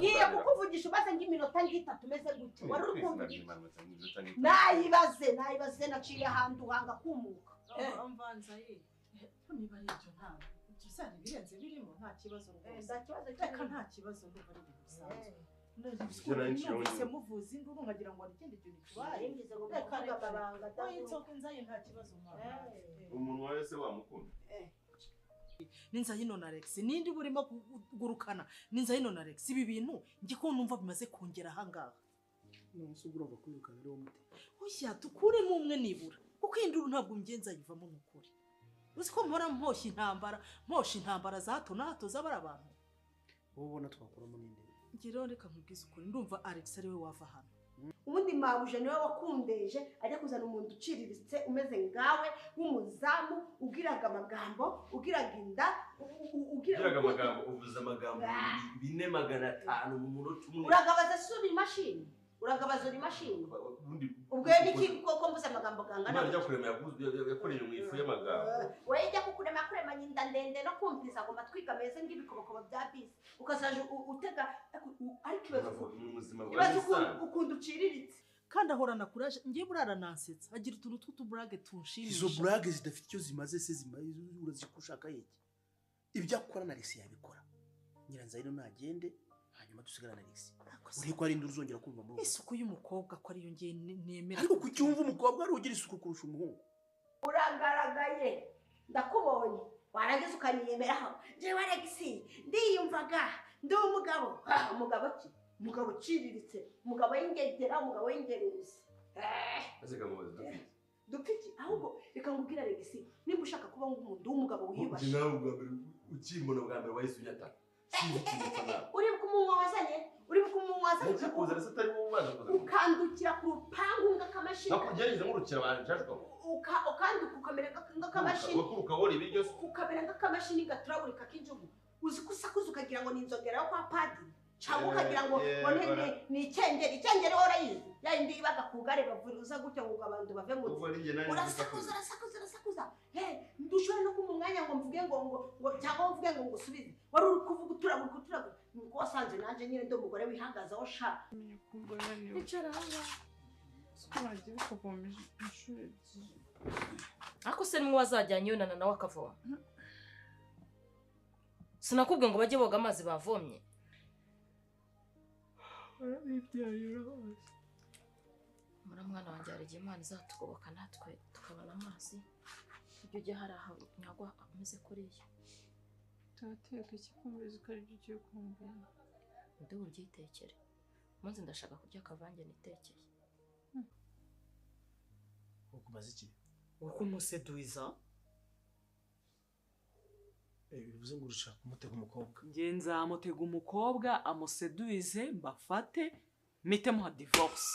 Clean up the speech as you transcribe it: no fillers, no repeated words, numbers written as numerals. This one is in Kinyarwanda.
Ngiye kukuvugisha ubaze ng'iminota ngitatu meze gutya. Wari uri kumvugisha. Nayibaze naciye ahantu hanga kumuka. Mvanza ye. Niba ari ibyo ntabwo. Ibyo sari birenze birimo nta kibazo rwose. Nta kibazo reka nta kibazo ndumva ari ibintu bisanzwe. None muvuza induru nkagira ngo hari ikindi kintu kibaye. Reka amabanga. Oya nzaye nta kibazo mwana. Umuntu wese wamukunda. Ninzayino na Alex nindi burimo kugurukana Ninzayino na Alex ibi bintu ngi ko numva bimaze kongera ahangaha. Nonse ugomba kwirukana ari wo mute. Oya tukuremo umwe nibura kuko induru ntabwo ngenza yivamo nukuri. Uzi ko mpora mposha intambara za hato na hato z'abari abantu. Wowe ubona twakuramo ninde? Ngira reka nkubwize ukuri ndumva Alex ari we wava hano. Ubundi mabuje niwe wakundeje ajya kuzana umuntu uciriritse umeze ngawe w'umuzamu ugiraga amagambo ugiraga inda ugiraga amagambo uvuze amagambo 4,500 mu munota umwe. Uragabaza subi imashini uragabaza uri imashini ubwo niki koko mvuze amagambo gangana. Imana ijya kurema yakoreye mu ifu y'amagambo. Wewe ijya kukurema kurema inda ndende no kumviriza ngo matwiga meze ng'ibikobokobo bya bisi ukazaje utega ariko ibazo ukunda uciriritse kandi ahorana courage. Ngiye burara nansetsa agira utuntu tw'utuburage tunshimisha. Izo burage zidafite icyo zimaze se zimaze urazikushaka yiki. Ibyo akora na Alex yabikora. Nyiranzayino nagende hanyuma dusigara na Alex. Uri ko ari induru uzongera kumva muri isuku y'umukobwa ko ariyo ngiye nemera. Ariko kucyumva umukobwa ari ugira isuku kurusha umuhungu. Uragaragaye ndakubonye warangiza ukanyiyemeraho. Jewe Alex ndiyumvaga ndi umugabo. Umugabo ki? Umugabo uciriritse, umugabo w'ingegera, umugabo w'ingeruzi. Ese kamubaza dupiki. Dupiki ahubwo reka ngubwire Alex nimba ushaka kuba nk'umuntu w'umugabo wiyubashye. Nawe ubwa mbere ukimona bwa mbere wahise unyataka. Uri kumunywa wazanye, uri kumunywa wazanye. Nkuze kuza atari wowe ubanza kuza. Ukandukira ku rupangu ng'akamashini. Nakugereza nkurukira abantu nshashwa. Ukanduka ukamera ng'akamashini. Ukabona ibiryo ukamera ng'akamashini gaturagurika k'injugu. Uzi kusakuza ukagira ngo ni inzogera yo kwa padiri. Cyangwa ukagira ngo ni icyengeri, icyengeri orayizi. Ya indi ibaga kugare bavuruza gutya ngo abantu bave mu nzu. Urasakuza urasakuza urasakuza. Ndushobora no kumpa umwanya ngo mvuge ngo ngo cyangwa mvuge ngo ngusubize. Wari uri kuvuga uturagura uturagura. Nuko wasanze nanje nyine ndi umugore wihangazaho sha. Icara hano. Sikubagiye kuvoma inshuro ebyiri. Ariko se nimwe wazajyanye yonana nawe akavoma. Sinakubwiye ngo bajye boga amazi bavomye. Mura mwana wanjye hari igihe Imana izatugoboka natwe tukabona amazi. Ibyo ujya hari aho nyagwa ameze kuriya. Turateka iki kumbizi ko aribyo ugiye kumbwira? Ndi buryitekere. Umunsi ndashaka kurya akavange nitekeye. Ukubaza iki? Uko umuseduiza? Bivuze ngo urushaka kumutega umukobwa. Nge nzamutega umukobwa amuseduize mbafate mite muha divorce.